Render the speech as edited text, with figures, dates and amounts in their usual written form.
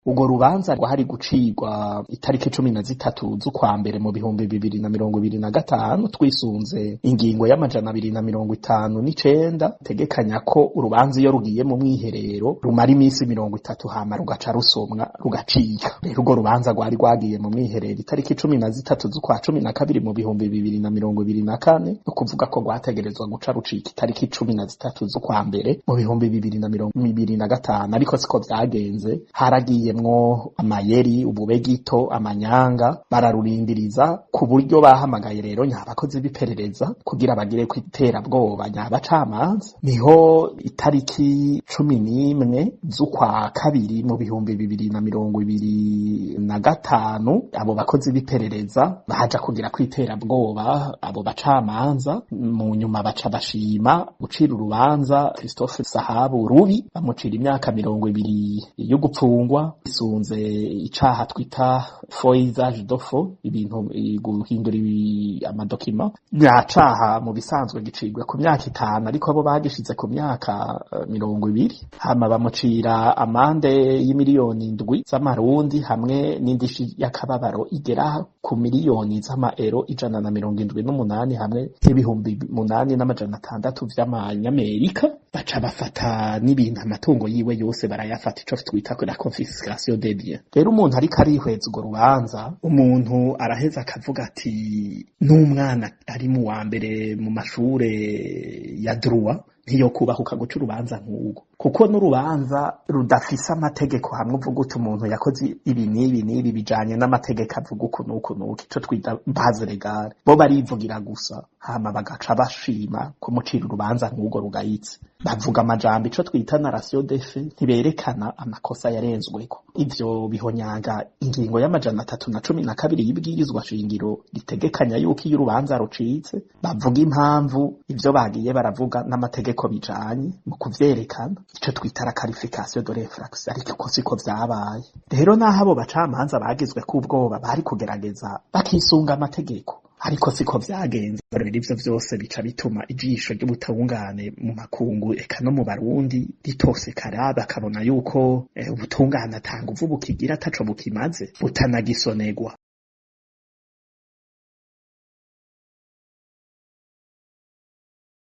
Urwo rubanza rwari gucirwa itariki 13 z'ukwa mbere mu 2025, twisunze ingingo y'259 tegekanya ko urubanza iyo rugiye mu mwiherero rumara iminsi 30, hama rugaca rusomwa, rugacika. Rero urwo rubanza rwari rwagiye mu mwiherero itariki 13 z'ukwa 12 mu 2024, no kuvuga ko rwategerezwa guca rucika itariki 13 z'ukwa mbere mu 2025, ariko siko vyagenze. Haragiyemwo amayeri, ububegito, amanyanga, bararurindiriza ku buryo bahamagaye rero nyabakozi b'iperereza kugira bagire ku iterabwoba nyabacamanza. Niho itariki 11 z'ukwa kabiri mu 2025 abo bakozi b'iperereza baja kugira ku iterabwoba abo bacamanza. Mu nyuma baca bashima gucira urubanza Christophe Sahabu Rubi, bamucira imyaka 20 yo gupfungwa isunze icaha twita faux usage de faux, ibintu guhindura amadokima. Nyacaha mu bisanzwe gicirwa ku myaka 5, ariko abo bagishize ku myaka 20. Hama bamucira amande y'7 miliyoni z'amarundi hamwe n'indishi y'akababaro igera ku miliyoni z'amaero 178 hamwe n'8,600 vy'amanyamerika. Baca bafata n'ibintu, amatungo yiwe yose barayafata, ico twita la confiscation des biens. Rero umuntu ariko arihweza urwo rubanza, umuntu araheza akavuga ati n'umwana ari mu wa mbere mu mashure ya droit ntiyokubahuka guca urubanza nk'urwo, kuko n'urubanza rudafise amategeko hamwe uvuga uti umuntu yakoze ibi n'ibi n'ibi bijanye n'amategeko avuga uku n'uku n'uku, ico twita base légale. Bo barivugira gusa, hama bagaca bashima kumucira urubanza nk'urwo rugayitse. Bavuga amajambo, ico twita narration des faits, ntiberekana amakosa yarenzweko. Ivyo bihonyanga ingingo y'312 y'ibwirizwa shingiro ritegekanya yuko iyo urubanza rucitse bavuga impamvu ivyo bagiye baravuga n'amategeko bijanye mu kuvyerekana, ico twita la qualification de l'infraction, ariko uko siko vyabaye. Rero naho abo bacamanza bagizwe k'ubwoba, bari kugerageza bakisunga amategeko, ariko siko vyagenze. Rero ivyo vyose bica bituma ijisho ry'ubutungane mu makungu eka no mu Barundi ritosekara, bakabona yuko ubutungane ata nguvu bukigira, ataco bukimaze, butanagisonegwa.